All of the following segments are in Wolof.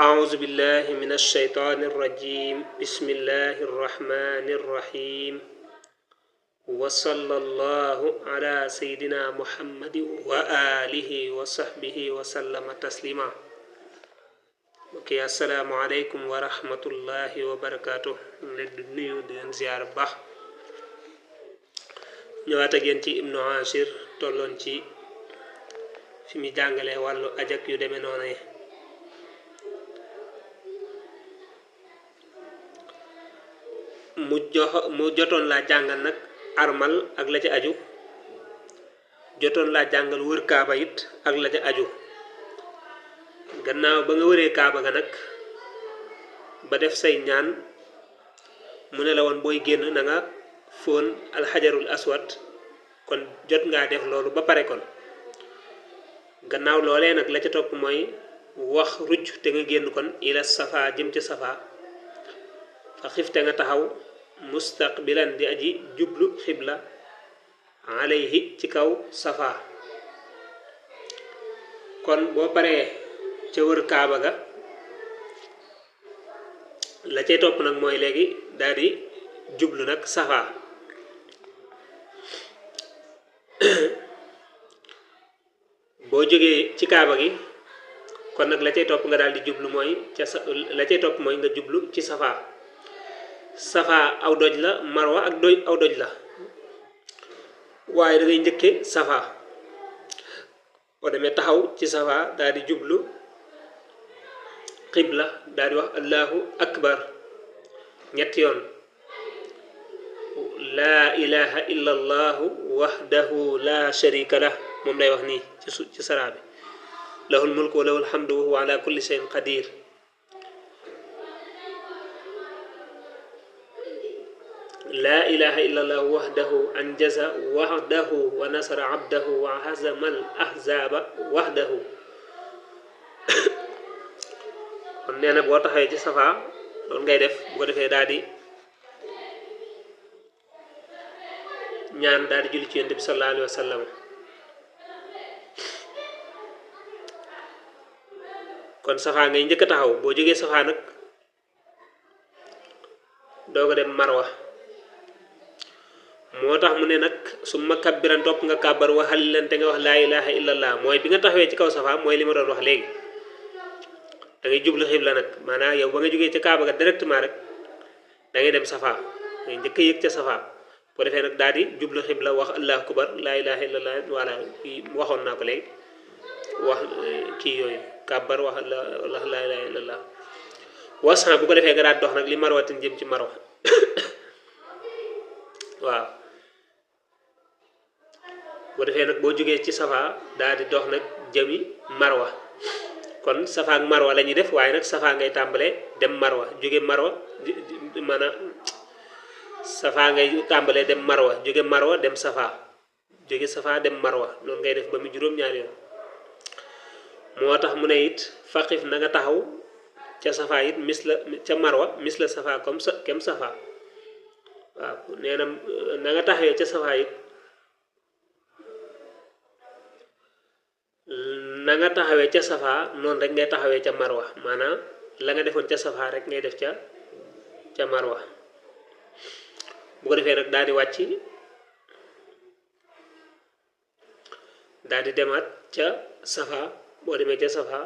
أعوذ بالله من الشيطان الرجيم بسم الله الرحمن الرحيم وصلى الله على سيدنا محمد وآله وصحبه وسلم تسليما. اوكي السلام عليكم ورحمة الله وبركاته. نديو دين زيار باخ ñëwaat ak yéen ci ibnu ashir tolloon ci fi mi jàngale wàllu ajak yu demee noonu mu jotoon laa jàngal nag armal ak la ca aju jotoon laa jàngal wër kaaba it ak la ca aju gannaaw ba nga wëree kaaba ga nag ba def say ñaan mu ne la woon booy génn na nga fóon alxajarul aswad kon jot ngaa def loolu ba pare kon gannaaw loolee nag la ca topp mooy wax ruj te nga génn kon ila safa jëm ci safa fa xifte nga taxaw mustaqbilan di aji jublu xibla alayhi ci kaw safa kon boo paree ca wër kaaba ga la cay topp nag mooy léegi daal di jublu nag safa boo jógee ci kaaba gi kon nag la cay topp nga daal di jublu mooy la cay topp mooy nga jublu ci safa safa aw doj la marwa ak aw doj la waaye da ngay njëkke safa boo demee taxaw ci safa daal di jublu qibla daal di wax allahu akbar ñetti yoon laa ilaha illa allahu wahdahu la sharika lah moom lay wax nii ci saraa bi lahul mulku wa lahul hamdu wa huwa ala kulli shay'in qadir لا إله إلا الله وحده أنجز وحده ونصر عبده وهزم الأحزاب وحده kon nee na boo taxawee ci safa loolu ngay def bu ko defee daal di ñaan daal di julli ci yonent bi sallallahu alayhi wa sallam kon safa ngay njëkk a taxaw boo jógee safa nag doo ko dem marwa moo tax mu ne nag su ma kabbiran topp nga kàbbar waxal leen te nga wax laa ilaha illallah mooy bi nga taxawee ci kaw safa mooy li ma doon wax léegi da ngay jublu xibla nag maanaam yow ba nga jógee ci kaaba ga directement rek da ngay dem safa ngay njëkk a yëg ca safa boo defee nag daal di jublu xibla wax allahu akbar laa ilaha illallah voilà kii waxoon naa ko léegi wax kii yooyu kàbbar wax laa ilaha illallah wasan bu ko defee nga daal dox nag li marwatin jëm ci marwa waaw bu defee nag boo jógee ci safa daal di dox nag jëmi marwa kon safa ak marwa la ñuy def waaye nag safa ngay tàmbalee dem marwa jóge marwa maanaam safa ngay tàmbalee dem marwa jóge marwa dem safa jóge safa dem marwa noonu ngay def ba mu juróom-ñaari yoon moo tax mu ne it faqif na nga taxaw ca safa it mis la ca marwa mis la safa comme sa kem safa waaw nee na nga taxawee ca safa it na nga taxawee ca safa noonu rek ngay taxawee ca marwa maanaam la nga defoon ca safa rek ngay def ca marwa bu ko defee nag daal di wàcc daal di demaat ca safa boo demee ca safa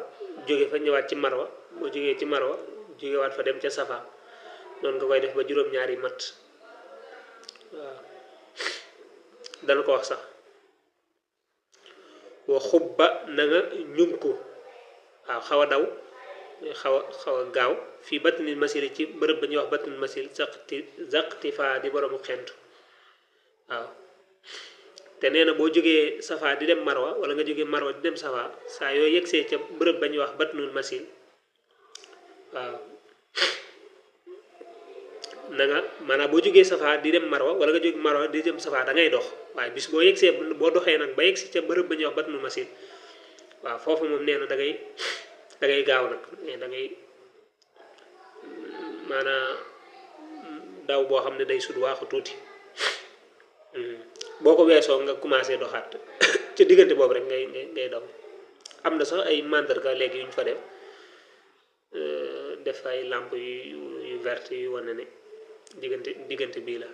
jóge fa ñëwaat ci marwa boo jógee ci marwa jógewaat fa dem ca safa noonu nga koy def ba juróom-ñaari mat waaw dana ko wax sax wa xubba na nga ñunku waaw xaw a daw xaw a gaaw fii batnil masil ci bërëb ba ñuy wax batnil masil zaqti fa di boroomu xentu waaw te nee na boo jógee safa di dem marwa wala nga jógee marwa di dem safa saa yoo yegsee ca bërëb ba ñuy wax batnul masil waaw na nga maanaam boo jógee safa di dem marwa wala nga jógee marwa di dem safa da ngay dox waaye bis boo yegsee boo doxee nag ba yegsi ca bërëb ba ñuy wax batnul masil waaw foofu moom nee na da ngay gaaw nag da ngay maanaam daw boo xam ne day sud waaxu tuuti boo ko weesoo nga commencé doxaat ci diggante boobu rek ngay daw am na sax ay mandarga léegi yu ñu fa def def ay lampe yu verte yu wane ne diggante bii la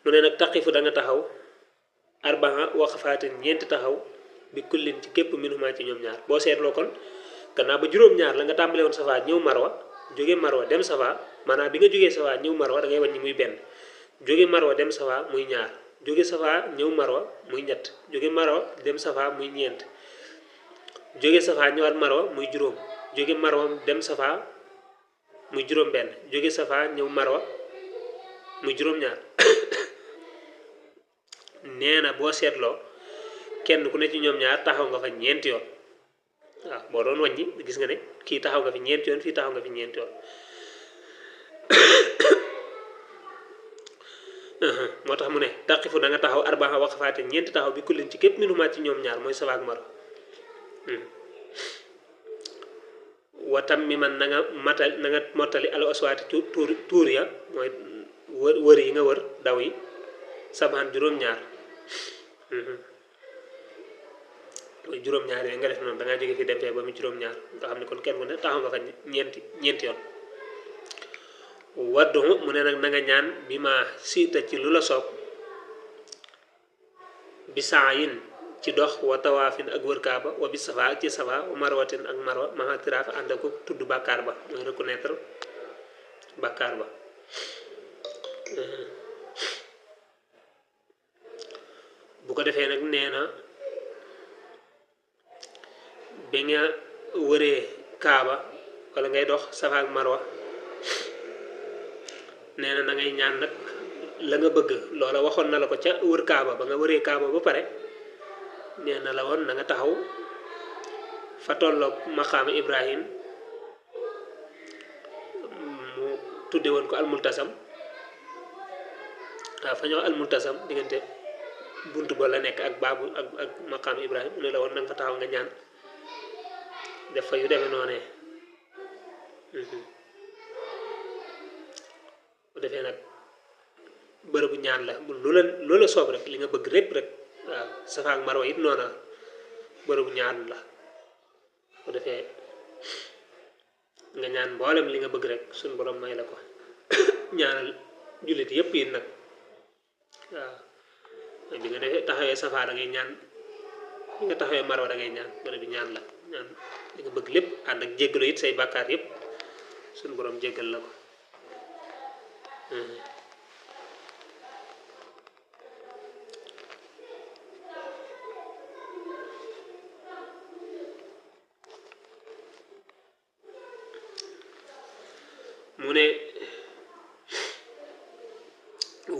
mu ne nag taqifu da nga taxaw arbaa waqafaatin ñeenti taxaw bi kullin ci képp minuma ci ñoom ñaar boo seetloo kon gannaaw ba juróom-ñaar la nga tàmbale woon safa ñëw marwa jóge marwa dem safa maanaam bi nga jógee safa ñëw marwa da ngay wàññi muy benn jóge marwa dem safa muy ñaar jóge safa ñëw marwa muy ñett jóge marwa dem safa muy ñeent jóge safa ñëwaat marwa muy juróom jóge marwa dem safa muy juróom benn jóge safa ñëw marwa muy juróom-ñaar nee na boo seetloo kenn ku ne ci ñoom ñaar taxaw nga fa ñeenti yoon waaw boo doon wàññi gis nga ne kii taxaw nga fi ñeenti yoon fii taxaw nga fi ñeenti yoon moo tax mu ne taqifu da nga taxaw arbaa waqafaate ñeenti taxaw bi kullin ci képp minumaa ci ñoom ñaar mooy safa ak marwa watam mi man na nga mottali alo aswaati tuur ya mooy wër yi nga wër daw yi saban juróom-ñaar mooy juróom-ñaar yooyu nga def noonu da ngaa jóge fi dem fee ba mu juróom-ñaar nga xam ne kon kenn ku ne taxaw nga fa ñeenti yoon waddu mu ne nag na nga ñaan bi ma siita ci lu la soob bi saayin ci dox wa tawaafin ak wër kaaba wa bi safa ak ci safa wa marwatin ak marwa maha tiraaf ànd ak ko tudd bàkkaar ba mooy reconnaître bàkkaar ba bu ko defee nag nee na bi nga wëree kaaba wala ngay dox safa ak marwa nee na na ngay ñaan nag la nga bëgg loola waxoon na la ko ca wër kaaba ba nga wëree kaaba ba pare nee na la woon na nga taxaw fa tolloog maqaama Ibrahim mu tudde woon ko almultasam waaw fa ñëw almultasam diggante buntu ba la nekk ak baabu ak maqaama Ibrahim mu ne la woon na nga fa taxaw nga ñaan def fa yu demee noonee bu defee nag bërëbu ñaan la lu la soob rek li nga bëgg lépp rek waaw safa ak marwa it noona bërëbu ñaan la bu defee nga ñaan mboolem li nga bëgg rek suñ borom may la ko ñaanal jullit yépp yi nag waaw bi nga defee taxawee safa da ngay ñaan bi nga taxawee marwa da ngay ñaan bërëbu ñaan la ñaan li nga bëgg lépp ànd ak jéggalu it say bàkkaar yépp suñ borom jéggal la ko mu ne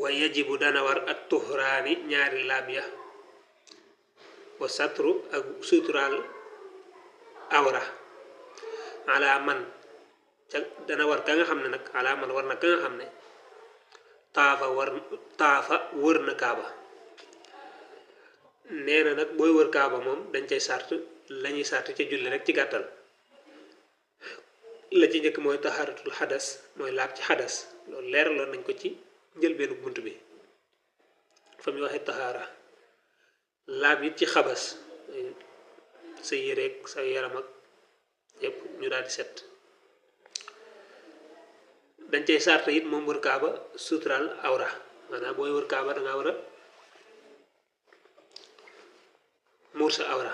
wa yajibu dana war at tuhraani ñaari laab ya wa satru ak suturaal awra ala man dana war ka nga xam ne nag ala man war na ka nga xam ne taafa wër na kaaba nee na nag booy wër kaaba moom dañ cay sart lañuy sart ca julli rek ci gàttal la ci njëkk mooy taxaratul xadas mooy laab ci xadas loolu leeraloon nañ ko ci njëlbeenu bunt bi fa muy waxee taxaara laab it ci xabas sa yéreeg sa yaram ak yépp ñu daal di set dañ cay sart it moom wër kaaba suturaal awra maanaam booy wër kaaba dangaa war a muur sa awra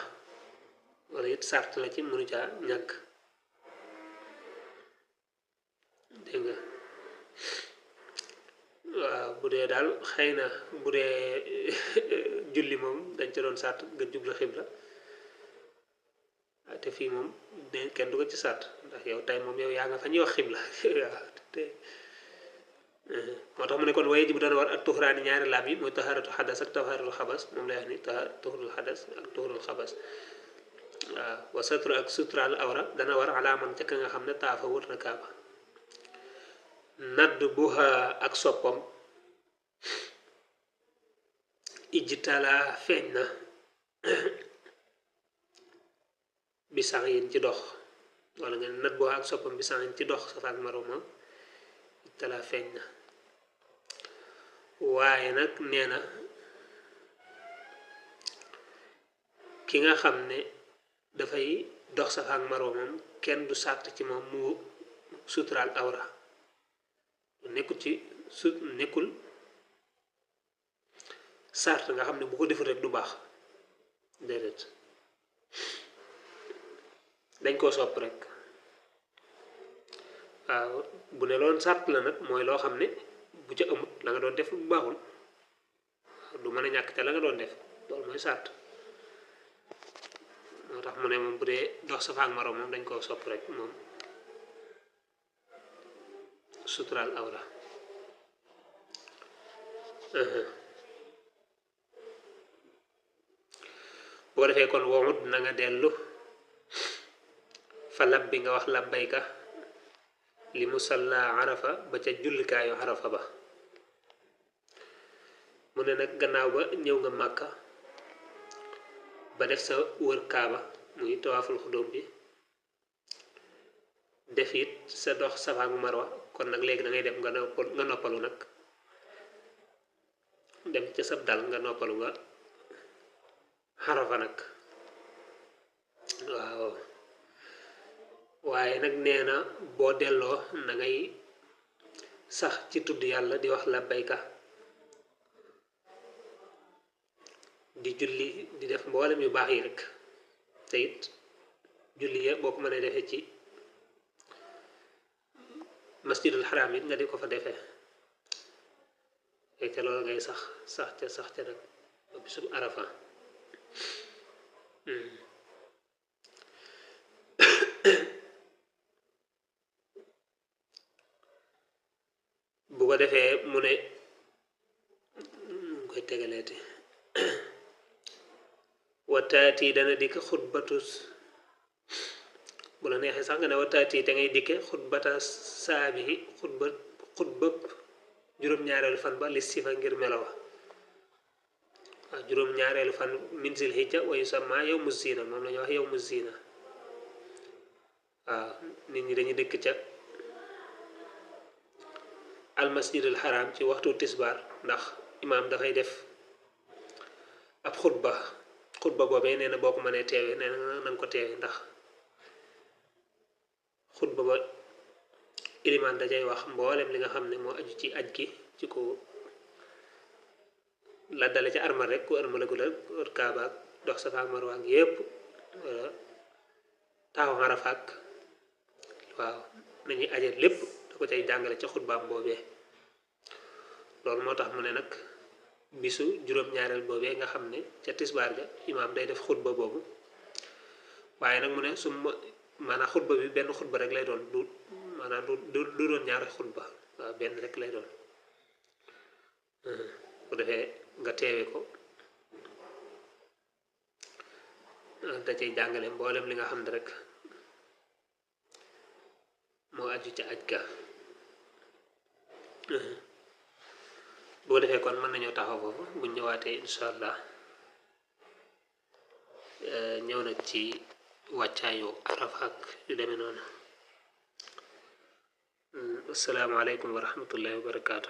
wala it sart la ci mënu caa ñàkk dégg nga waaw bu dee daal xëy na bu dee julli moom dañ ca doon sart nga jublu xibla te fii moom kenn du ko ci sart ndax yow tey moom yow yaa nga fa ñuy wax xibla waaw te moo tax mu ne kon waye ji bu dana war ak tuxuraani ñaari laab yi mooy taxaaratu xadas ak taxaaratul xabas moom lay wax ni tuxurul xadas ak tuxurul xabas waaw wa satru ak suturaal awra dana war alaaman ca ka nga xam ne taafa wër na kaaba nadd buha ak soppam ijtala feeñ na bi sax yin ci dox wala nga nadd buha ak soppam bi sax yin ci dox safa ak marwa moom ijtala feeñ na waaye nag nee na ki nga xam ne dafay dox safa ak marwa moom kenn du sàrt ci moom mu suturaal awra nekkul ci su nekkul sàrt nga xam ne bu ko deful rek du baax déedéet dañ koo sopp rek waaw bu ne loon sàrt la nag mooy loo xam ne bu ca amut la nga doon def bu baaxul du mën a ñàkk ca la nga doon def loolu mooy sàrt moo tax mu ne moom bu dee dox safa ak marwa moom dañ koo sopp rek moom suturaal awra boo defee kon womut na nga dellu fa lab bi nga wax labbayka li musalla arafa ba ca jullikaayu arafa ba mu ne nag gannaaw ba ñëw nga màkka ba def sa wër kaaba muy tawaaful xudóom bi def it sa dox safa ak marwa kon nag léegi da ngay dem nga noppalu nag dem ca sab dal nga noppalu nga xarafa nag waaw waaye nag nee na boo delloo na ngay sax ci tudd yàlla di wax labbayka di julli di def mboolem yu baax yi rek te it julli ya boo ko mënee defee ci masjidul xaraam it nga di ko fa defee fekk ca loolu ngay sax ca nag ba bisub arafa bu ko defee mu ne koy tegaleeti wataati dana dikk xutbatus bu la neexee sax nga ne wataati te ngay dikke xutbata saabihi xutbëb juróom-ñaareelu fan ba li sifa ngir melowa waaw juróom-ñaareelu fan min zil hijja wa yusamma yawmu zina moom la ñuy wax yawmu zina waaw nit ñi dañuy dëkk ca almasjidul haram ci waxtu tisbaar ndax imaam dafay def ab xutba boobee nee na boo ko mënee teewee nee na nga ko teewee ndax xutba ba ilimaan dajay wax mboolem li nga xam ne moo aju ci aj gi ci ko la dale ca armal rek ku armalagul ak wër kaaba ak dox safa ak marwa ak yépp taxaw Arafa ak waaw nañuy aje lépp da ko cay jàngale ca xutbaam boobee loolu moo tax mu ne nag bisu juróom-ñaareel boobee nga xam ne ca tisbaar ga imaam day def xutba boobu waaye nag mu ne su maanaam xutba bi benn xutba rek lay doon du maanaam du doon ñaari xutba waaw benn rek lay doon bu defee nga teewe ko da cay jàngale mboolem li nga xam ne rek moo aju ca aj ga boo defee kon mën nañoo taxaw foofu buñ ñëwaatee incha allah ñëw nag ci wàccaayu Arafa ak yu demee noonu asalaamaaleykum wa rahmatullahi wa barakaatu.